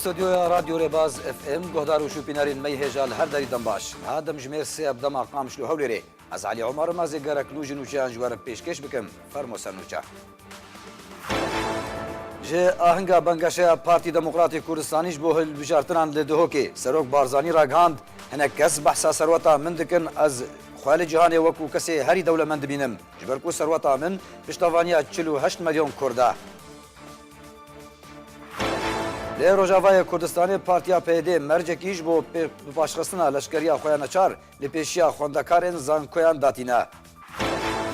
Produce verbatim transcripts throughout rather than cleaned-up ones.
Stûdyoya Radyo Rêbaz F M, guhdar û şûpînarên me yê hêja li her derî dem baş. Niha demjimêr sê ev dema Qamişlo Hewlêrê. Ez Elî Omer, ma zê gerek nû ji nûçeyan ji we re pêşkêş bikim. Fermo ser nûçe. Ji ahinga bengeşeya Partî Demokratê Kurdistanî ji bo hilbijartinan li Duhokê, Serok Barzanî ragihand, hinek kes behsa serweta min dikin, ez xwe li cîhanê wekû kesê herî dewlemend dibînim, ji ber ku serweta min piştevaniya çil û heşt milyon Kurd e. Li Rojavayê Kurdistanê Partiya P Y D mercekî ji bo pê-, bipaşxistina leşkeriya xwe ya neçar li pêşiya xwendekarên zankoyan datîne.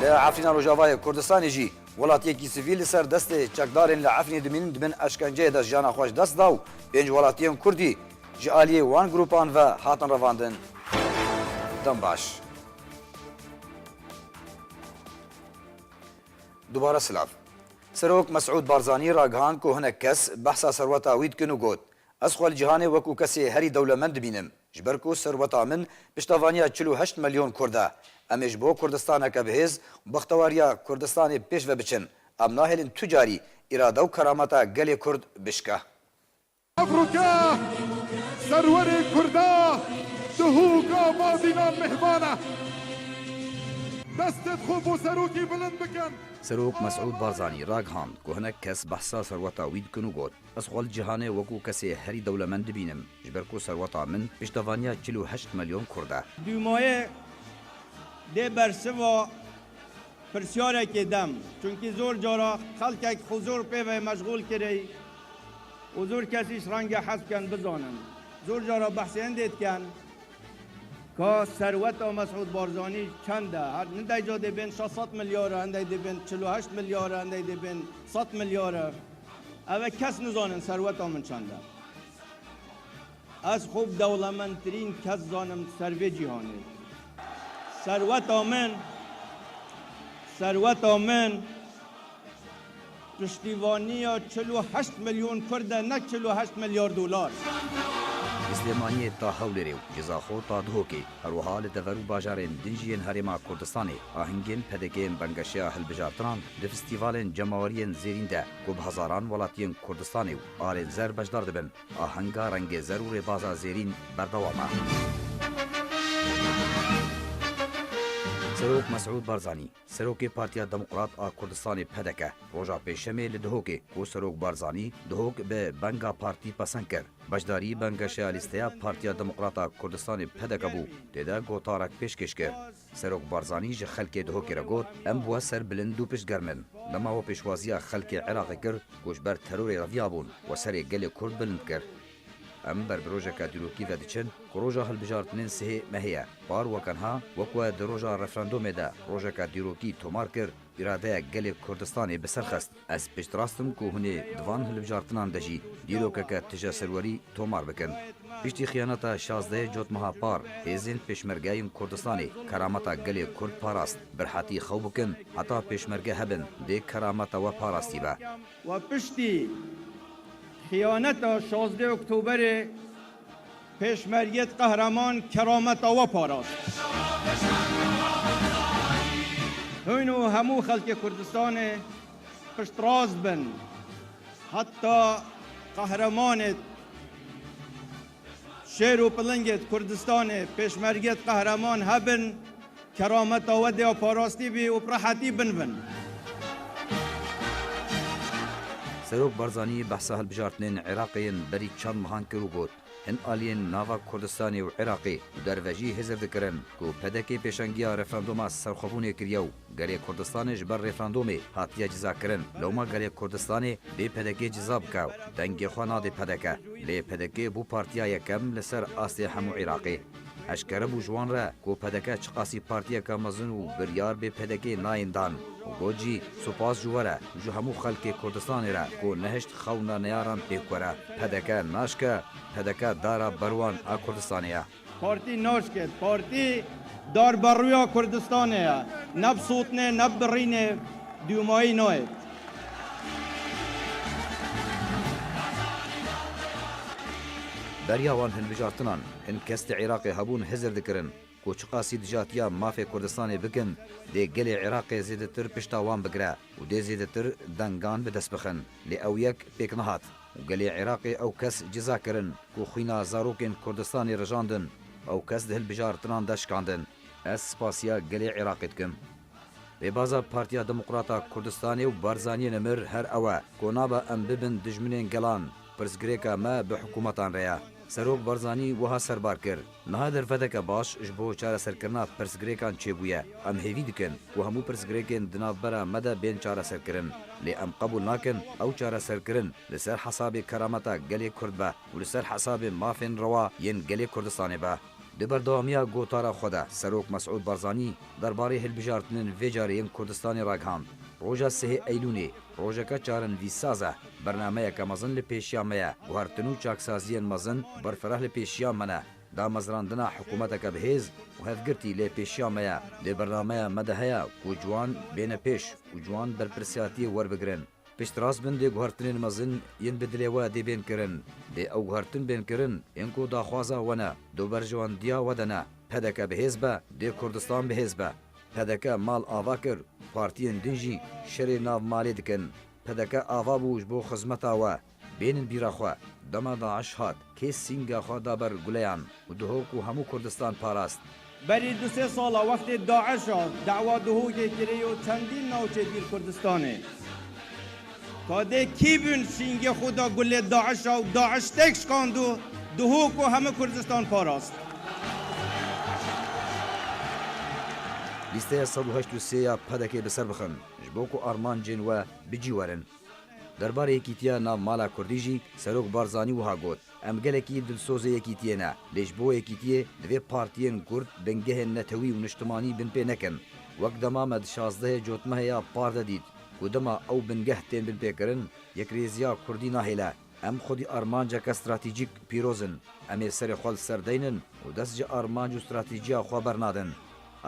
Li Efrîna Rojavayê Kurdistanê jî welatiyekî sivîl li ser destê çekdarên li Efrînê dimînin di bin eşkenceyê de jiyana xwe ji dest da û pênc welatiyên Kurdî ji aliyê wan grûpan ve hatin revandin. Dem baş. Dubare silav. Serok Mesûd Barzanî ragihand ku hinek kes behsa serweta wî dikin û got, ez xwe li cîhanê wekû kesê herî dewlemend dibînim, ji ber ku serweta min piştevaniya çil û heşt milyon Kurd e. Em ê ji bo Kurdistaneke bihêz û bextewariya Kurdistanê pêş ve biçin. Em nahêlin tu carî îrade û kerameta gelê Kurd bişke. Evroke serwerê Kurda Duhok a Mardînan mihvan e. Destêt xwe bo serokî bilind bikin. Serok Mesûd Barzanî ragihand ku hinek kes behsa serweta wî dikin û got, ez xwe li cîhanê wekû kesê herî dewlemend dibînim, ji ber ku serweta min piştevaniya çil û heşt milyon Kurd e. Dûmayê dê bersiva pirsyareke dem. Çunkî zor cara xelkek xwe zor pê ve meşgûl kirê û zor kesî ji renge hez bikin bizanin. Zor cara behsê hindê dikin ka serweta Mesûd Barzanî çend e. Her hindey ca dê bên şeş sed milyar e, hindey dê bên çil û heşt milyar e, hindey dê bên sed milyar e. Ev e kes nizanin serweta min çend e. Ez xwe bi dewlemendtirîn kes zanim ser vê cîhanê. Serweta min, serweta min piştîvaniya çil û heşt milyon Kurd e, ne çil û heşt milyar dolar. Li Silêmaniyê ta Hewlêrê û Cizaxo ta Duhokê, her wiha li dever û bajarên din jî yên Herêma Kurdistanê, ahingên P D K'ê yên bengeşeya hilbijartinan di festîvalên cemaweriyên zêrîn de ku bi hezaran welatiyên Kurdistanê û alên zer beşdar dibin, ahenga rengê zer û rêbaza zêrîn berdewam e. Serok Mesûd Barzanî, serokê Partiya Demokrat a Kurdistanê P D K, roja Pêşemê li Duhokê, ku Serok Barzanî Duhok bi benga partî pesend kir, beşdarî bengeşeya lîsteya Partiya Demokrat a Kurdistanê P D K bû, tê de gotarek pêşkêş kir. Serok Barzanî ji xelkê Duhokê re got, em bi we serbilind û piştgerm in. Dema we pêşwaziya xelkê Iraqê kir ku ji ber terorê reviyabûn, we serê gelê Kurd bilind kir. Em ber bi rojeke dîrokî ve diçin ku roja hilbijartinên sihê mehê ye. Par weke niha, wek we di roja referandûmê de rojeke dîrokî tomar kir, îradeya gelê Kurdistanê bi ser xist. Ez piştrast im ku hûn ê di van hilbijartinan de jî dîrokeke tije serwerî tomar bikin. Piştî xiyaneta şazdehê Cotmeha Par, hêzên Pêşmerge yên Kurdistanê kerameta gelê Kurd parast. Bi rehetî xew bikin, heta Pêşmerge hebin, dê kerameta we parastî be. We piştî xiyaneta şazdeh Oktoberê Pêşmergeyêt qehreman kerameta we parast. Hûn û hemû xelkê Kurdistanê piştrast bin. Heta qehremanêt şêr û pilingêt Kurdistanê, pêşmergeyêt qehreman hebin, kerameta we dê parastî bî û bi rehetî binivin. Serok Barzanî behsa hilbijartinên Iraqê yên berî çend mehan kir û got, hin aliyên nava Kurdistanê û Iraqê û derve jî hizir dikirin ku P D K pêşengiya referandûma serxwebûnê kiriye û gelê Kurdistanê ji ber referandûmê hatiye cizakirin. Lewma gelê Kurdistanê dê P D K ciza bike û dengê xwe nade P D K. Lê P D K bû partiya yekem li ser astê hemû Iraqê. Eşkere bû ji wan re ku P D K çiqasî partiyeke mezin û biryar bê P D K nayên dan û got jî, spas ji we re û ji hemû xelkê Kurdistanê re ku nehişt xewna neyaran pêk were. P D K naşke, P D K dara berwan a Kurdistanê ye. Partî naşke, partî darberûya Kurdistanê ye. Ne bi sotnê, ne bi birînê dûmayî nayê. Beriya wan hilbijartinan, hin kes di Iraqê hebûn hizir dikirin ku çiqasî dijatiya mafê Kurdistanê bikin, dê gelê Iraqê zêdetir pişta wan bigire û dê zêdetir dengan bi dest bixin. Lê ew yek pêk nehat. û gelê Iraqê ew kes ciza kirin ku xwîna zarokên Kurdistanê rijandin, ew kes di hilbijartinan de şikandin. Ez spasiya gelê Iraqê dikim. Rêbaza Partiya Demokrata Kurdistanê û Barzaniyê nemir her ew e ku nabe em bibin dijminên gelan. Pirsgirêka me bi hikûmetan re ye. Serok Barzanî wiha serbar kir, niha derfeteke baş ji bo çareserkirina pirsgirêkan çêbûye. Em hêvî dikin ku hemû pirsgirêkên di navbera me de bên çareserkirin. Lê em qebûl nakin ew çareserkirin li ser hesabê kerameta gelê Kurd be û li ser hesabê mafên rewa yên gelê Kurdistanê be. Di berdewamiya gotara xwe de Serok Mesûd Barzanî derbarê hilbijartinên vê carê yên Kurdistanê ragihand. Roja sihê Eylûnê, rojeke çarenivîssaz e. Bernameyeke mezin li pêşiya me ye. Guhertin û çaksaziyên mezin, berfireh li pêşiya me ne. Damezrandina hikûmeteke bi hêz û hevgirtî lê pêşiya me ye. Di bernameya me de heye ku ciwan bêne pêş û ciwan berpirsiyatiyê werbigirin. Piştrast bin dê guhertinên mezin yên bi dilê we dê bên kirin. Dê ew guhertin bên kirin yên ku daxwaza we ne, do berjewendiya we de ne. P D K bi hêz be, dê Kurdistan bi hêz be. P D K mal ava kir, partiyên din jî şerê nav malê dikin. P D K ava bû ji bo xizmeta we. Bênin bîra xwe. Dema DAIŞ hat, kê sînga xwe da ber guleyan û diho ku hemû Kurdistan parast. Berî du sê sala wextê DAIŞ a dawa Duhokê kirê û çendîn navçê dîr Kurdistanê. Ka dê kî bin sîngê xwe da gulê DAIŞ a û DAIŞ têk şikand û Duhok û hemû Kurdistan parast. Lîsteya sed û heşt û sê ya P D K bi ser bixin, ji bo ku armancên we bi cî werin. Derbarê yekîtiya nav mala Kurdî jî Serok Barzanî wiha got, em gelekî dilsozê yekîtiyê ne, lê ji bo yekîtiyê divê partiyên Kurd bingehên netewî û niştimanî binpê nekin. Wek dema me di şazdehê Cotmehê ya par de dît ku dema ew bingeh tên binpêkirin, yekrêziya Kurdî nahêle. Em xwedî armanceke stratejîk pîroz in. Em ê serê xwe li ser deynin û dest ji armanc û stratejîya xwe bernadin.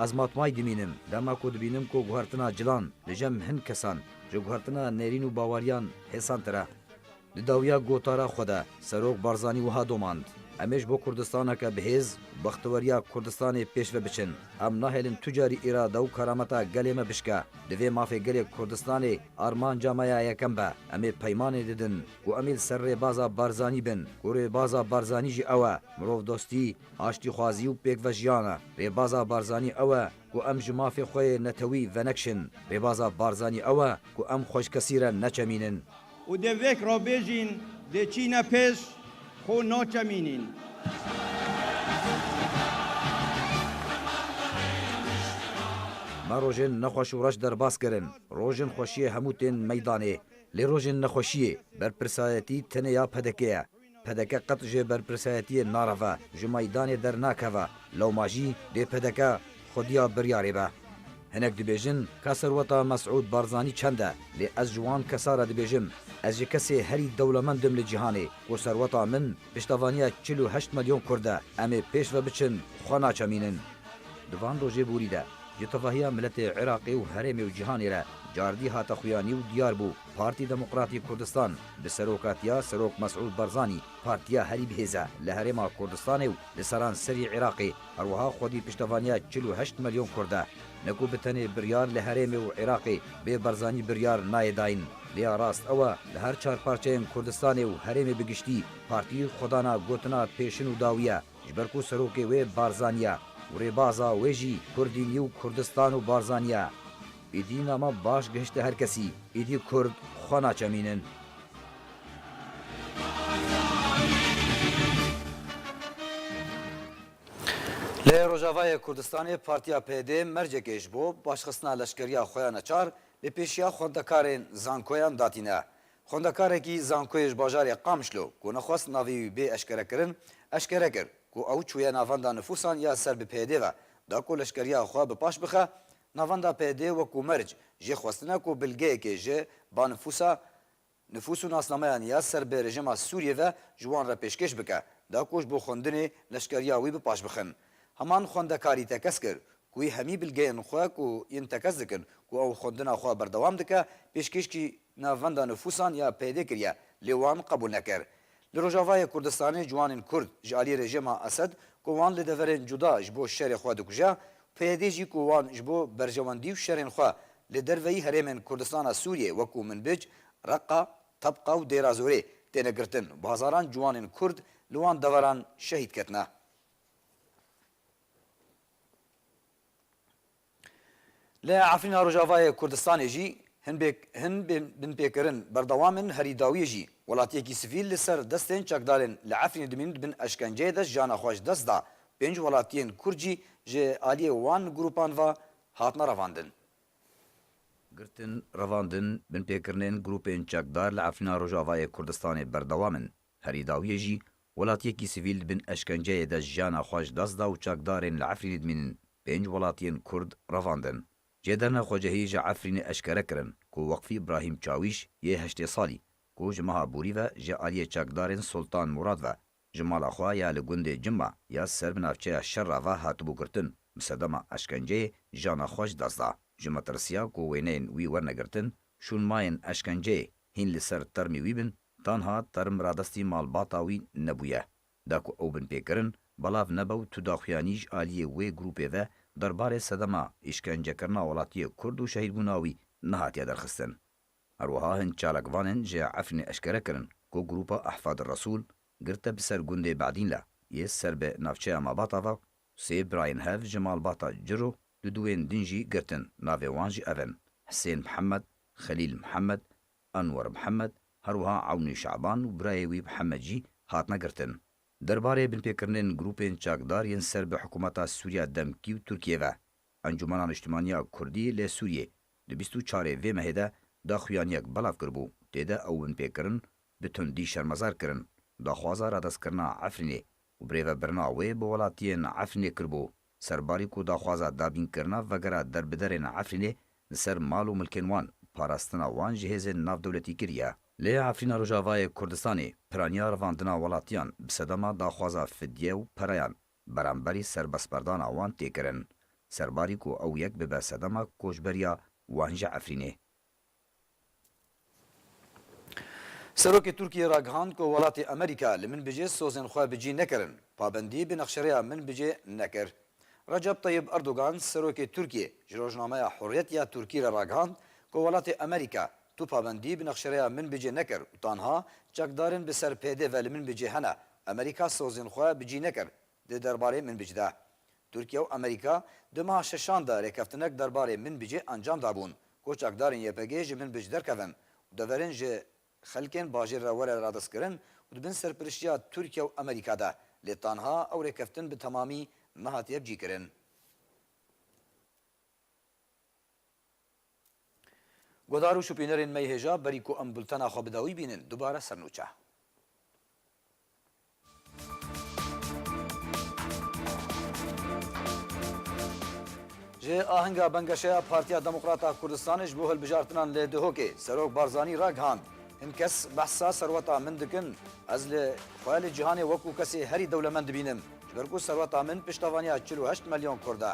Ez matmayî dimînim, dema ku dibînim ku guhertina cilan li cem hin kesan ji guhertina nêrîn û baweriyan hêsantir e. Di dawiya gotara xwe de Serok Barzanî wiha domand, em ê ji bo Kurdistaneke bi hêz, bexteweriya Kurdistanê pêş ve biçin. Em nahêlin tu carî îrade û kerameta gelê me bişke. Divê mafê gelê Kurdistanê armanca me ya yekem be. Em ê peymanê didin ku em ê li ser rêbaza Barzanî bin, ku rêbaza Barzanî jî ew e, mirovdostî, aştîxwazî û pêkvejiyan e. Rêbaza Barzanî ew e ku em ji mafê xwe yê netewî venekşin. Rêbaza Barzanî ew e ku em xweşkesî re neçemînin. Û dê vêk rabêjîn, dê çîne pêş, xwe naçemînîn. Me rojên nexweş û reş derbas kirin. Rojên xweşiyê hemû tên meydanê. Lê rojên nexweşiyê berpirsayetî tenê ya P D K ye. P D K qet ji berpirsayetiyê nareve, ji meydanê dernakeve. Lewma jî dê P D K xwediya biryarê be. Hinek dibêjin ka serweta Mesûd Barzanî çend e, lê ez ji wan kesa re dibêjim, ez ji kesê herî dewlemend im li cîhanê, ku serweta min piştevaniya çil û heşt milyon Kurd e. Em ê pêş ve biçin, xwe naçemînin. Di van rojê borî de, ji tevahiya miletê Iraqê û herêmê û cîhanê re cardî hate xuyanî û diyar bû, Partî Demokratî Kurdistan bi serokatiya Serok Mesûd Barzanî, partiya herî bihêz e li herêma Kurdistanê û li seranserî Iraqê, her wiha xwedî piştevaniya çil û heşt milyon Kurd e. Ne ku bi tenê biryar li herêmê û Iraqê bê Barzanî biryar nayê dayîn. Lê ya rast ew e, li her çar parçeyên Kurdistanê û herêmê bi giştî, partî xwedana gotina pêşin û dawî ye. Ji ber ku serokê wê Barzanî ye û rêbaza wê jî Kurdî nî û Kurdistan û Barzanî ye. Îdî nama baş gihişte her kesî, îdî Kurd xwe naçemînin. Li Rojavayê Kurdistanê Partiya P D mercekê ji bo başxistina leşkeriya xwe ya neçar li pêşiya xwendekarên zankoyan datîne. Xwendekarekî zankoyê ji bajarê Qamişlo ku nexwest navê wî bê eşkerekirin, eşkere kir ku ew çûye navenda nifûsan ya ser bi P Y D'ê ve, da ku leşkeriya xwe bi paş bixe. Navenda P Y D'ê wekû merc jê xwestine ku bilgeyekê ji ba nifûsa, nifûs û nasnameyan ya ser bi rejîma Sûriyê ve ji wan re pêşkêş bike, da ku ji bo xwendinê leşkeriya wî bi paş bixin. Heman xwendekarî tekez kir ku wî hemî bilgeyên xwe ku yên tekez dikin ku ew xwendina xwe berdewam dike, pêşkêşkî navenda nifûsan ya P Y D kiriye, lê wan qebûl nekir. Li Rojavayê Kurdistanê ciwanên Kurd ji alî rejîma Esed ku wan li deverên cuda ji bo şerê xwe dikuje, P Y D jî ku wan ji bo berjewendî û şerên xwe li derveyî herêmên Kurdistana Sûriyê wekû Minbic, Reqa, Tebqa û Dêra Zorê têne girtin. Bi hezaran ciwanên Kurd li wan deveran şehîd ketine. Li Efrîna Rojavayê Kurdistanê jî hin bêk-, hin bin-, binpêkirin berdewam in. Herî dawiyê jî welatiyekî sivîl li ser destên çekdarên li Efrînê dimînin di bin eşkenceyê de jiyana xwe ji dest da. Pênc welatiyên Kurd jî ji aliyê wan grûpan ve hatine revandin. Girtin, revandin, binpêkirinên grûpên çekdar li Efrîna Rojavayê Kurdistanê berdewam in. Herî dawiyê jî welatiyekî sivîl di bin eşkenceyê de jiyana xwe ji dest da û çekdarên li Efrînê dimînin. Pênc welatiyên Kurd revandin. Jêderna xwecihî ji Efrînê eşkere kirin ku Weqfî Îbrahîm Çawîş yê heştê salî, ku ji meha borî ve ji aliyê çekdarên Sultan Murad ve ji mala xwe ya li gundê Cima ya ser bi navçeya Şerra ve hatibû girtin, bi sedema eşkenceyê jana xwe ji dest da. Ji metirsiya ku wêneyên wî werne girtin, şûnmayên eşkenceyê hîn li ser termê wî bin, tanha term radestî malbata wî nebûye. Da ku ew binpêkirin belav nebe û tu daxuyanî ji aliyê wê grûpê ve derbarê sedema îşkencekirina welatiyê Kurd û şehîdbûna wî nehatiye derxistin. Her wiha hin çalakvanên ji Efrînê eşkere kirin ku grûpa Ehfad Resûl girte bi ser gundê Badînla yê ser bi navçeya Mabata ve sê birayên hev ji malbata Ciro, du duwên din jî girtin. Navê wan jî ev in: Hisên Mihemed, Xelîl Mihemed, Enwer Mihemed, her wiha Ewnî Şaban û birayê wî Mihemed jî hatine girtin. Derbarê binpêkirinên grûpên çakdar yên ser bi hikûmeta Sûriya Demkî û Tirkiyê ve, Encûmena Niştimanî ya Kurdî li Sûriyê di bîst û çarê vê mehê de daxuyaniyek belav kiribû. Tê de ew binpêkirin bi tundî şermezar kirin, daxwaza radestkirina Efrînê û birêvebirina wê bi welatiyên Efrînê kiribû. Serbarî ku daxwaza dabînkirina vegera derbiderên Efrînê li ser mal û milkên wan, parastina wan ji hêzên navdewletî kiriye. Lê Efrîna Rojavayê Kurdistanê piraniya revandina welatiyan bi sedema daxwaza fidye û pereyan beramberî serbestberdana wan tê kirin. Serbarî ku ew yek bibe sedema koçberiya wan ji Efrînê. Serokê Tirkiyê ragihand ku welatê Amerîka li Minbicê sozên xwe bi cî nekirin, pabendî bi nexşereya Minbicê nekir. Recep Tayyip Erdogan, serokê Tirkiyê, ji rojnameya Hurriyet ya Tirkî re ragihand ku welatê Amerîka tu pabendî bi nexşereya Minbicê nekir û tanha çekdarên bi ser P Y D ve li Minbicê hene. Amerîka sozên xwe bi cî nekir di derbarê Minbic de. Tirkiye û Amerîka di meha şeşan de rêkeftinek derbarê Minbicê encam dabûn, ku çekdarên Y P G ji Minbic derkevin û deverin ji xelkên bajêr re were radestkirin û di bin serpiriştiya Tirkiye û Amerîka de, lê tanha ew rêkeftin bi temamî nehatiye bicîkirin. Guhdar û şopînerên me yê hêja, berî ku em bultena xwe bi dawî bînin, dubare sernûçe. Ji ahenga bengeşeya Partiya Demokrata Kurdistanê ji bo hilbijartinan li Duhokê, Serok Barzanî ragihand, hin kes behsa serweta min dikin, ez li xwe li cîhanê wekû kesê herî dewlemend dibînim, ji ber ku serweta min piştevaniya çil û heşt milyon Kurd e.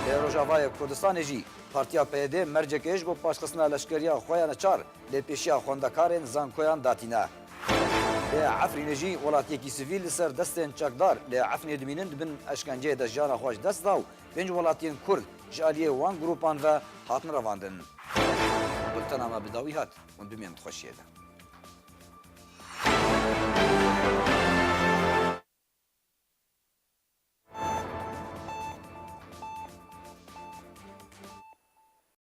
Li Rojavayê Kurdistanê jî Partiya P Y D mercekê ji bo paşxistina leşkeriya xwe ya neçar lê pêşiya xwendekarên zankoyan datîne. Li Efrînê jî welatiyekî sivîl li ser destên çekdar li Efrînê dimînin di bin eşkenceyê de jiyana xwe ji dest da û pênc welatiyên Kurd ji aliyê wan grûpan ve hatin revandin. Bultena me bi dawî hat, hûn bimînin di xweşiyê de.